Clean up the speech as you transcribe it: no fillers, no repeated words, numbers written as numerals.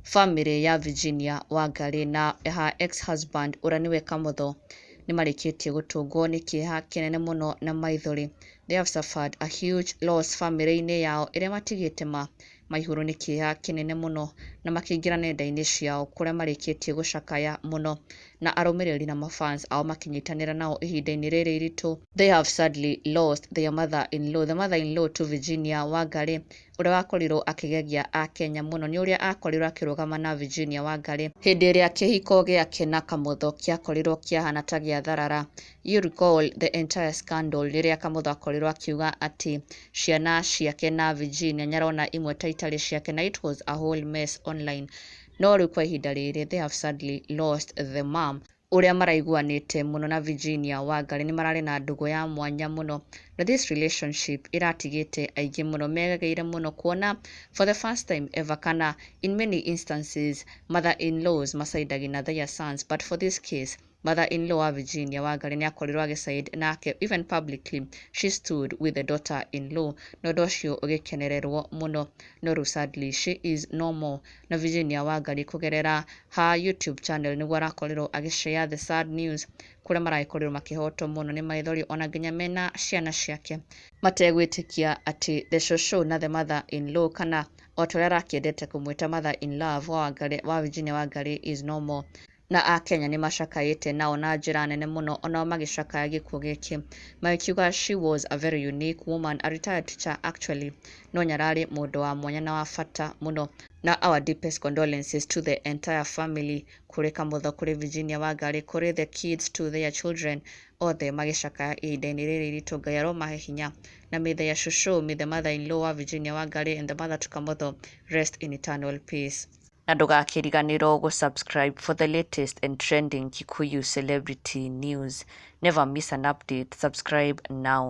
Family ya Virginia Wangari na her ex-husband ũrĩa nĩwe Kamotho nĩ marĩkĩtie gũtũngwo nĩ kĩeha kĩnene mũno na maithori. They have suffered a huge loss family-inĩ yao ĩrĩa matigĩte ma maihũrwo nĩ kĩeha kĩnene mũno na makĩingĩra nenda-inĩ ciao kũrĩa marĩkĩtie gũcakaya mũno na arũmĩrĩri na mafans ao makĩnyitanĩra nao ihinda-inĩ rĩrĩ iritũ. They have sadly lost their mother-in-law, the mother-in-law to Virginia Wangari, ũrĩa wakorirwo akĩgegia akenya mũno nĩ ũrĩa akorirwo akĩrũgama na Virginia Wangari hĩndĩ ĩrĩa kĩhiko gĩake na Kamotho kĩakorirwo kĩahana ta gĩatharara. You recall the entire scandal rĩrĩa Kamotho akorirwo akiuga atĩ ciana ciake na Virginia nĩarona imwe ta itarĩ ciake, na it was a whole mess online. No rĩu kwa ihinda rĩrĩ, they have sadly lost the mom ũrĩa maraiguanĩte mũno na Virginia Wangari. Nĩ mararĩ na ndũgũ ya mwanya mũno, na this relationship ĩratigĩte aingĩ mũno megegeire mũno kuona for the first time ever, kana in many instances, mother-in-laws macaidagi na their sons, but for this case mother-in-law wa Virginia Wangari nĩ akorirwo agĩside nake. Even publicly she stood with the daughter-in-law, na ũndũ ũcio ũgĩkenererwo mũno. No rĩu sadly she is no more, na Virginia Wangari kũgerera her YouTube channel nĩguo arakorirwo agĩshare the sad news, kũrĩa maragĩkorirwo makĩhotwo mũno nĩ maithori ona nginya mena ciana ciake mategwĩtĩkia atĩ the shosho na the mother-in-law, kana o ta ũrĩa arakĩendete kũmwĩta, mother in love wa Wangari, wa Virginia Wangari, is no more. Na akenya nĩ macakaĩte nao na njĩra nene mũno, onao magĩcakaya gĩkuũ gĩkĩ magĩkiuga she was a very unique woman, a retired teacher actually, no nyararĩ mũndũ wa mwanya na wa bata mũno. Na our deepest condolences to the entire family, kũrĩ Kamotho, kũrĩ Virginia Wangari, kũrĩ the kids, to their children, othe magĩcakaya ihinda-inĩ rĩrĩ iritũ. Ngai aromahe hinya, na may their shosho, may the mother-in-law wa Virginia Wangari and the mother to Kamotho rest in eternal peace. Na ndũgakĩriganĩrwo gũ-subscribe for the latest and trending Kikuyu celebrity news. Never miss an update. Subscribe now.